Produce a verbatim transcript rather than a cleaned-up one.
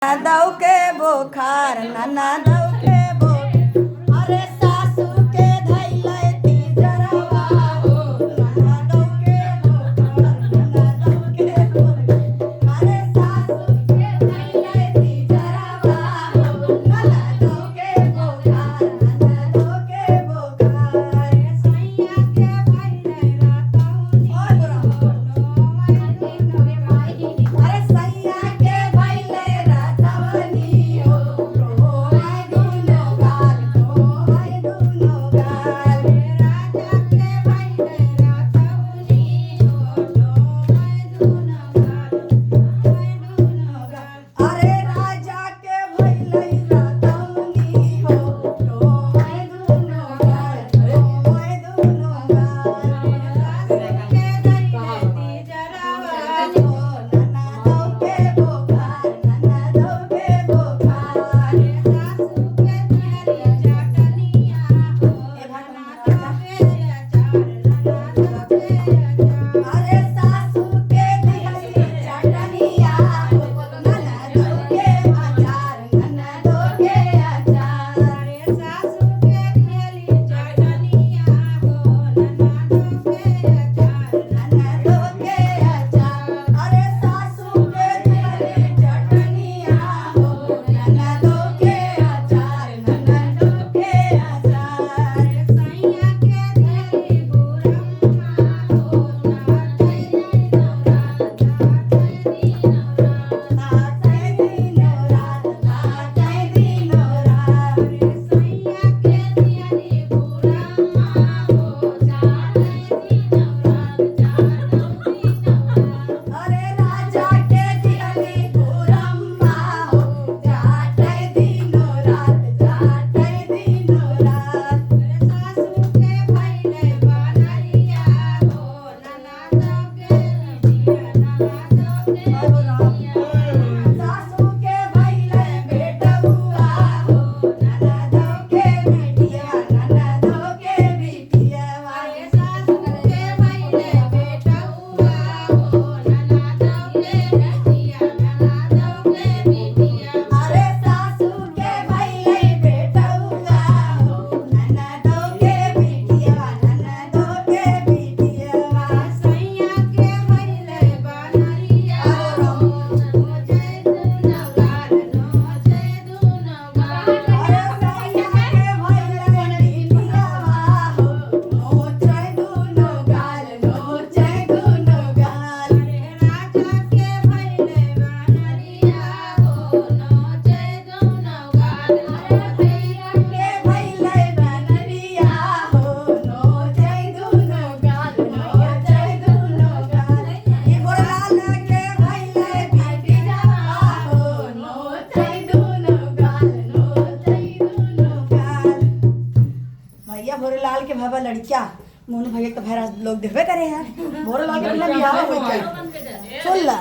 ननदौ के बोखार, ननदौ के बोखार, अरे सासू के धैलै तीजरवा हो, ननदौ के बोखार, ननदौ के बोखार, अरे सासू के धैलै तीजरवा हो, ननदौ के बोखार, ननदौ के बोखार। अरे राजा के भइलै रतौनी हो, रोवै दुनो गाल, रोवै दुनो गाल। सासु के धइले तीजरवा हो, ननदौ के बोखार, ननदौ के बोखार। सासु के धइले चटनिया हो, ननदौ के अरे सासु के दिहली चटनिया हो, ननदो के अचार, ननदो के अचार। अरे सासु के दिहली चटनिया हो, ननदो के अचार, ननदो के अचार। अरे सासु के दिहली चटनिया हो, ननदो के अचार, ननदो के अचार। अरे राजा के दिहली घुरम्मा हो, चाटै दिनो रात, चाटै दिनो रात। सासु के भइले बनरिया हो, ननदो के बिटिया, ननदो के बिटिया। सासु के भइले बेटउआ हो, ननदो के बिटिया, ननदो के बिटिया। अरे सासु के भइले बेटउआ अरे सासु के भइले बेटउआ हो, ननदो के बिटिया, ननदो के बिटिया। सैया के भइले बनरिया हो, नोचै दुनो गाल, नोचै दुनो गाल। अरे सैया के भइले बिटिया हो, नोचै दुनो गाल, नोचै दुनो गाल। अरे राजा के भइले बनरिया हो, नोचै दुनो गाल। अरे भइया के भइले बनरिया हो, नोचै दुनो गाल, नोचै दुनो गाल। ई गोरलाल के भइले बिटिया हो, नोचै दुनो गाल, नोचै दुनो गाल। भइया भोरेलाल के भवा लड़किया, मोनू भइया के तो भैरा लोग देखबे करे हैं। भोरेलाल के बिना बियाह होइ गया। सुन ला,